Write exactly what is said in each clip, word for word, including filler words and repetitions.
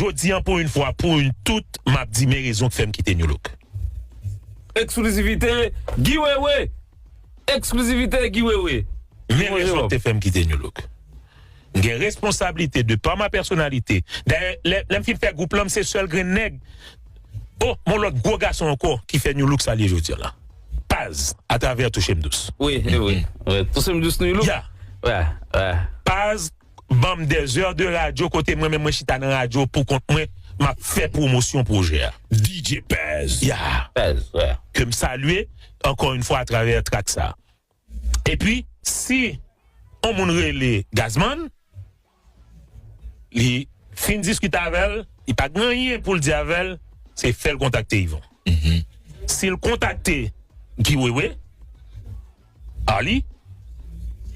Jodi an, pou yon fwa, pou yon tout, m ap di men rezon k fè m kite New Look. Eksklizivite, Guy Wewe. Eksklizivite, Guy Wewe. Men rezon k te fè m kite New Look. M gen responsablite de pa ma pèsonalite. Dayè, lè, lè m fin fè gwoup lan, m se sèl grenn nèg. Oh, m on lòt gwo gason ankò ki fè New Look sa l ye jodi an la. Paz, atravè Touche m dous. Wi, wi, wi. Touche m dous New Look. Ya. Wi, wi. Paz, ban m dèzè de radyo kote mwen menm mwen chita nan radyo pou kont mwen, m ap fè pwomosyon pwojè a. D J Paz. Ya. Pèz, wi. Ke m salye ankò yon fwa atravè trak sa. Epi, si yon moun rele Gazman, li fin diskite avè l, li pa gen anyen pou l di avè l, se fè l kontakte Yvon. Si l kontakte Guy Wewe, Arly,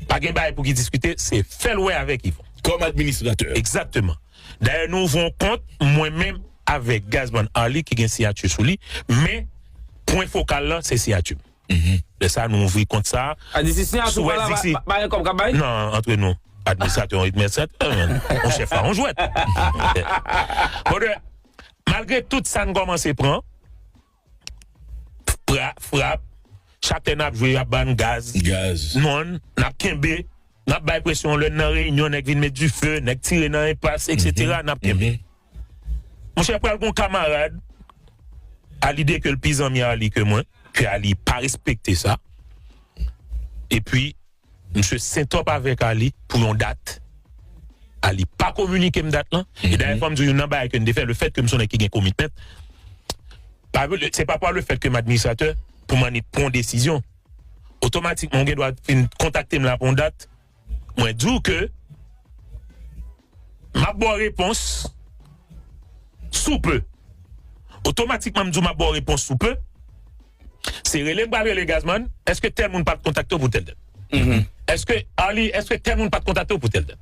pa gen bagay pou ki diskite, se fè l wè avèk Yvon. Kòm administratè. Egzakteman. Dayè, nou ouvri yon kont, mwen menm avèk Gazman Arly ki gen siyati sou li, men pwen fokal lan, se siyati m. Lè sa, nou ouvri kont sa. A di si siyati ou pa la, pa gen kòb k ap bay? Non, antre nou. Administratè, yon administratè, yon chèf a yon jwèt. Bon, de, malgre tout sa n kòmanse pran, frap, frap, chak lè n ap jwe, y ap ban n gaz. Gaz. Non, n ap kenbe, n ap bay presyon, lè n nan reyinyon, nèg vin met dife, nèg tire nan enpas, etsetera, n ap kenbe. Monchè, pral gon kamarad, a lide ke l pi zanmi Arly ke mwen, ke Arly pa respekte sa. Epi, misye sentòp avèk Arly pou yon dat. Arly pa kominike m dat lan. E dayè, fò m di w, youn nan bagay ke n te fè, le fèt ke m se yon nèg ki gen komitman, pa, se pa pa le fèt ke m administratè pou m annik pran yon desizyon. Otomatikman, ou gen dwa vin kontakte m la pou yon dat. Mwen di w ke m ap ba w repons sou pe. Otomatikman, m di w m ap ba w repons sou pe. Se rele m pral rele Gazman, èske tèl moun pa t kontakte w pou tèl tèl? Èske Arly, èske tèl moun pa t kontakte w pou tèl tèl?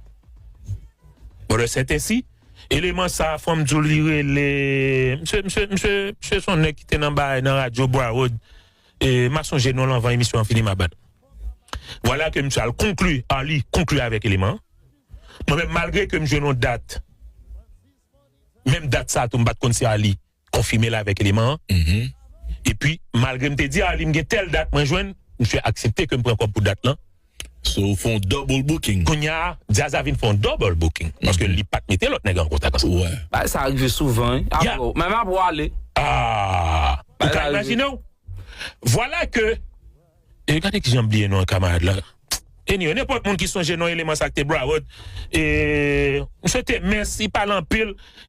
Bon, de sèten si, eleman sa, fò m di w li rele, misye, misye, misye, misye se yon nèg ki te nan bagay, nan radyo Broward. E, m a sonje non l anvan emisyon an fini, m a ban. Vwala ke misye al konkli, Arly konkli avèk eleman an. Mwen menm, malgre ke m jwenn yon dat, menm dat sa tou, m pa t konn si Arly konfime l avèk eleman an. Epi, malgre m te di Arly m gen tèl dat mwen jwenn, misye aksepte ke m pran kòb pou dat lan. So, ou fè yon double booking. Kounye a, djaz la vin fè yon double booking. Paske li pa t mete lòt nèg an kontak ansanm. Wè. Bagay sa rive souvan, wi. Apre w, menm apre w ale. Ah! Ou ka imajine w? Vwala ke, e gade kijan m bliye non kamarad la. Anyway, nenpòt moun ki sonje non eleman sa k te Broward, e, misye te mens, li pale anpil,